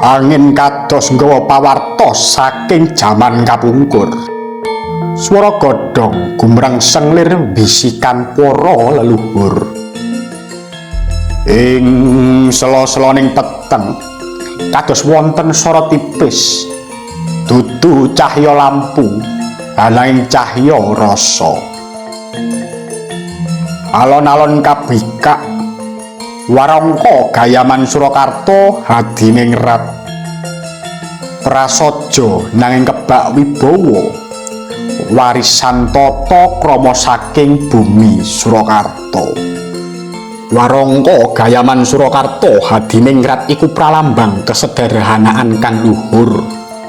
Angin kados nggawa pawarta saking jaman kapungkur. Swara godhong gumrengseng lir bisikan para leluhur. Ing sela-selaning peteng kados wonten swara tipis. Dudu cahya lampu, ananging cahya rasa. Alon-alon kabikak warangka gayaman Surakarta hadiningrat. Prasaja nanging kebak wibawa, warisan tata krama saking bumi Surakarta. Warangka gayaman Surakarta hadiningrat iku pralambang kesederhanaan kang luhur.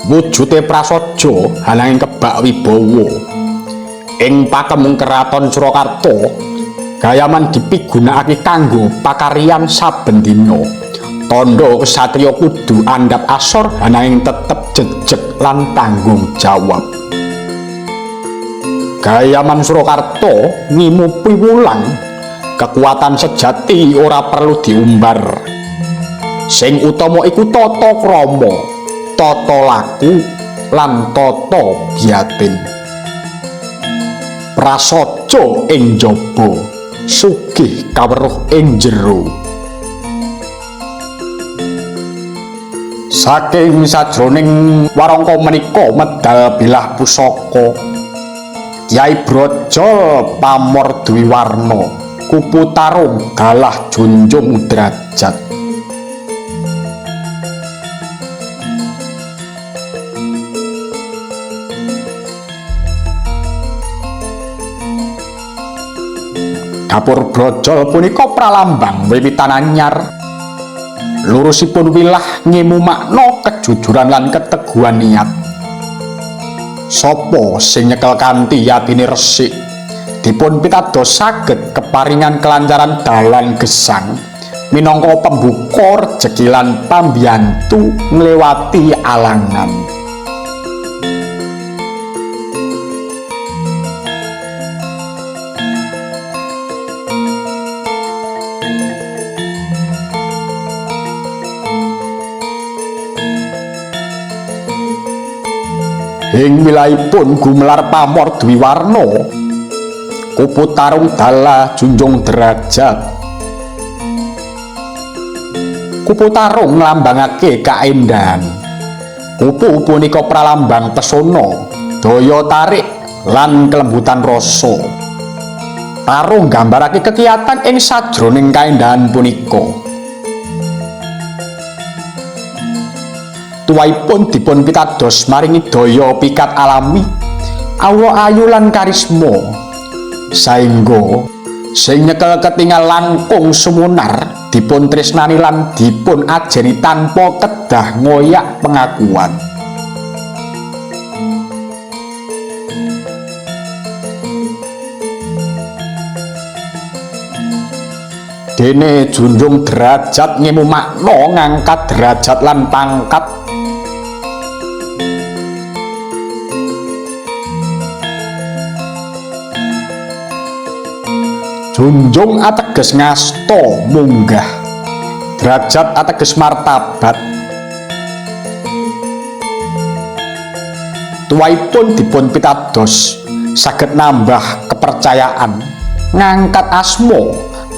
Wujute prasaja ananging kebak wibawa. Ing pakemung keraton Surakarta, gayaman dipigunakake kanggo pakaryan saben dina. Tandha kesatriya kudu andhap asor ananging tetep jejeg lan tanggung jawab. Gayaman Surakarta ngimu piwulang, kekuatan sejati ora perlu diumbar. Sing utama iku tata krama, tata laku, lan tata biatin. Prasaja ing njaba, sugih kaweruh ing jero. Saking sajroning warangka menika medal bilah pusaka. Kyai Brojol pamor dwiwarna, kupu tarung galah junjung derajat. Dapur Brojol punika pralambang wiwitan anyar. Lurusipun wilah ngemu makna kejujuran lan keteguhan niat. Sapa sing nyekel kanthi atine resik, dipun pitados saged keparingan kelancaran dalan gesang minangka pembuka rejeki lan pambiyantu nglewati alangan. Ing wilayahipun gumelar pamor dwiwarna, kupu tarung dalah junjung derajat. Kupu tarung nglambangake kaendahan. Kupu punika pralambang pesona, daya tarik lan kelembutan rasa. Tarung nggambarake kekiatan ing sajroning kaendahan punika. Tuwaipun dipun pitados maringi daya pikat alami, aura ayu lan karisma, saengga sing nyekel ketingal langkung sumunar dipun tresnani lan dipun ajeni tanpa kedah ngoyak pengakuan. Dene junjung derajat ngemu makna ngangkat derajat lan pangkat. Junjung ateges ngasta munggah, derajat ateges martabat. Tuwaipun dipun pitados saged nambah kepercayaan, ngangkat asma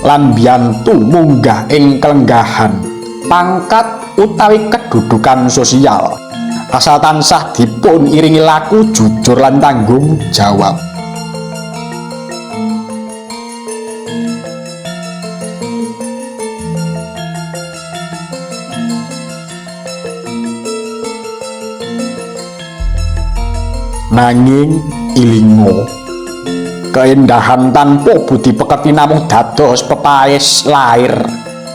lan biyantu munggah ing kelenggahan, pangkat utawi kedudukan sosial, asal tansah dipun iringi laku jujur lan tanggung jawab. Nanging ilingo, keindahan tanpa budi pekerti namung dados pepaes lair,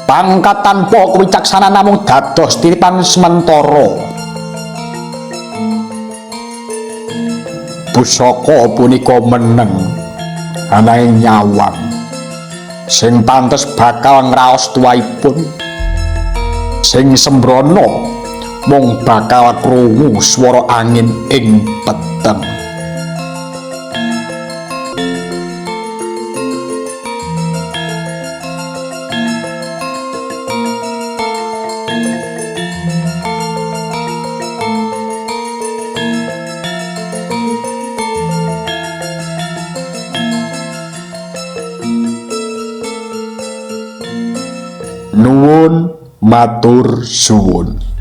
pangkat tanpa kewicaksanan namung dados titipan sementara. Pusaka punika meneng ananging nyawang, sing pantes bakal ngraos tuwaipun, sing sembrono mung bakal krungu swara angin ing peteng. Nuwun matur suwun.